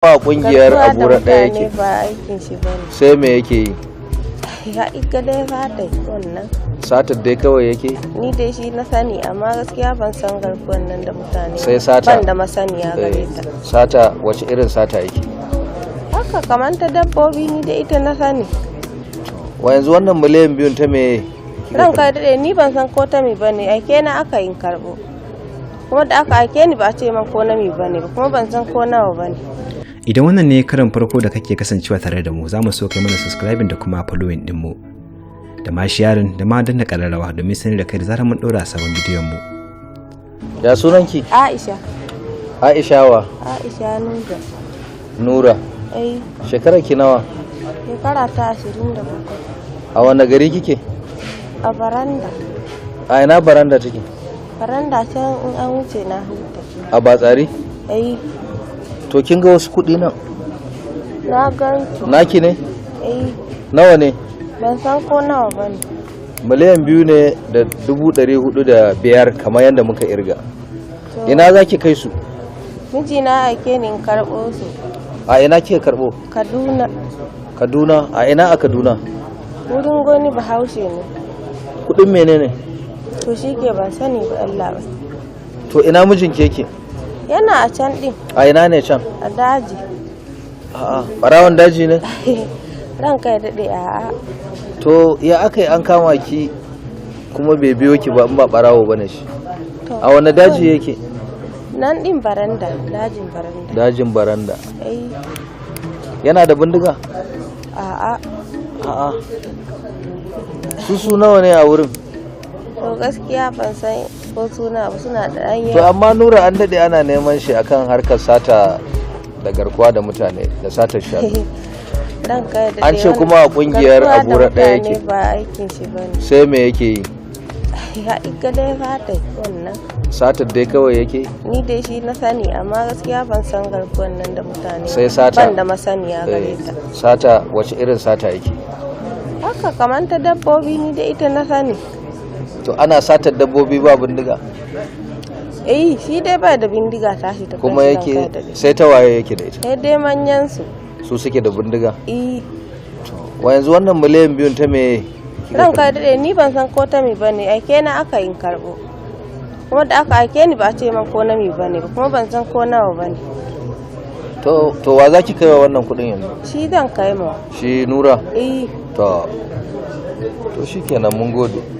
A kungiyar Garkuwa da Abura ɗaya mutane yake? Ba aikin shi ba ne. Sai me yake yi? Ya iga dai fata wannan. Satar dai kawai yake? Ni dai shi na sani, amma gaskiya ban san garkuwan nan da mutane. Sai sata. Ban da masaniya gare ta. Sata, wace irin sata yake? Haka kamar ta dabbobi, ni dai ita na sani. Wa yanzu wannan miliyan 2n ta me? Ranka ya daɗe, ni ban san ko ta mi bane, aike na aka yin karɓo. Kuma da aka aike ni ba a ce man ko na mi bane ba, kuma ban san ko nawa bane. Idan wannan ne karin farko da kake kasancewa tare da mu, za mu so kai mana subscribing da kuma following ɗinmu, da ma sharing, da ma danna ƙararrawa domin sanar da kai da zarar mun ɗora sabon bidiyon mu. Ya sunanki? Aisha. Aisha wa? Aisha Nura. Nura? Eh. Shekarar ki nawa? Shekara ta 27. A wane gari kike? A Baranda. A ina Baranda take? Baranda can in an wuce na huta. A Batsari? Eh. To kin ga wasu kuɗi nan? Na gan su. Naki ne? Eh. Nawa ne? Ban san ko nawa bane. Miliyan 2 ne da 405,000, kamar yadda muka irga. To, Ina za ki kai su? Mijina aike ni in karɓo su. A ina kika karɓo? Kaduna. Kaduna? A ina a Kaduna? Wurin goni Bahaushe ne. Kuɗin menene? To shi ke ban sani ba, Allah ba. To ina mijinki yake? Yana a can din. A ina ne can? A daji. A'a, ɓarawon daji ne? Ranka ya daɗe, a'a. To ya aka yi an kama ki kuma bai biyo ki ba in ba ɓarawo bane shi? To, A wane daji yake? Nan din Baranda, dajin Baranda. Dajin Baranda? Eh. Yana da bindiga? A'a. A'a. Su su nawa ne a wurin? To gaskiya ban san ko suna ba, suna da ɗan To yawa. amma Nura an daɗe ana neman shi akan harkar sata da garkuwa da mutane da satar shanu. Ranka ya daɗe, An ce kuma a kungiyar garkuwa da Abura ɗaya mutane yake. ba aikin shi bane. Sai me yake yi? Ya iga dai fata wannan. Satar dai kawai yake? Ni dai shi na sani, amma gaskiya ban san garkuwan nan da mutane. Sai sata. Ban da masaniya gare ta. Sata, wace irin sata yake? Haka kamar ta dabbobi, ni dai ita na sani. To ana satar dabbobi ba bindiga? Eh, shi dai bai da bindiga tashi ta Kuma kanshi, yake ranka ya daɗe. Sai ta waye yake da ita? Sai dai manyan su. Su suke da bindiga? Eh. Wa yanzu wannan miliyan 2n ta me? Ranka ya daɗe, ni ban san ko ta mi bane, aike na aka yin karɓo. Kuma da aka aike ni ba a ce man ko na mi bane ba, kuma ban san ko nawa bane. To wa za ki kai wa wannan kuɗin yanzu? Shi zan kai ma. Shi Nura? Eh. To shikenan, mun gode.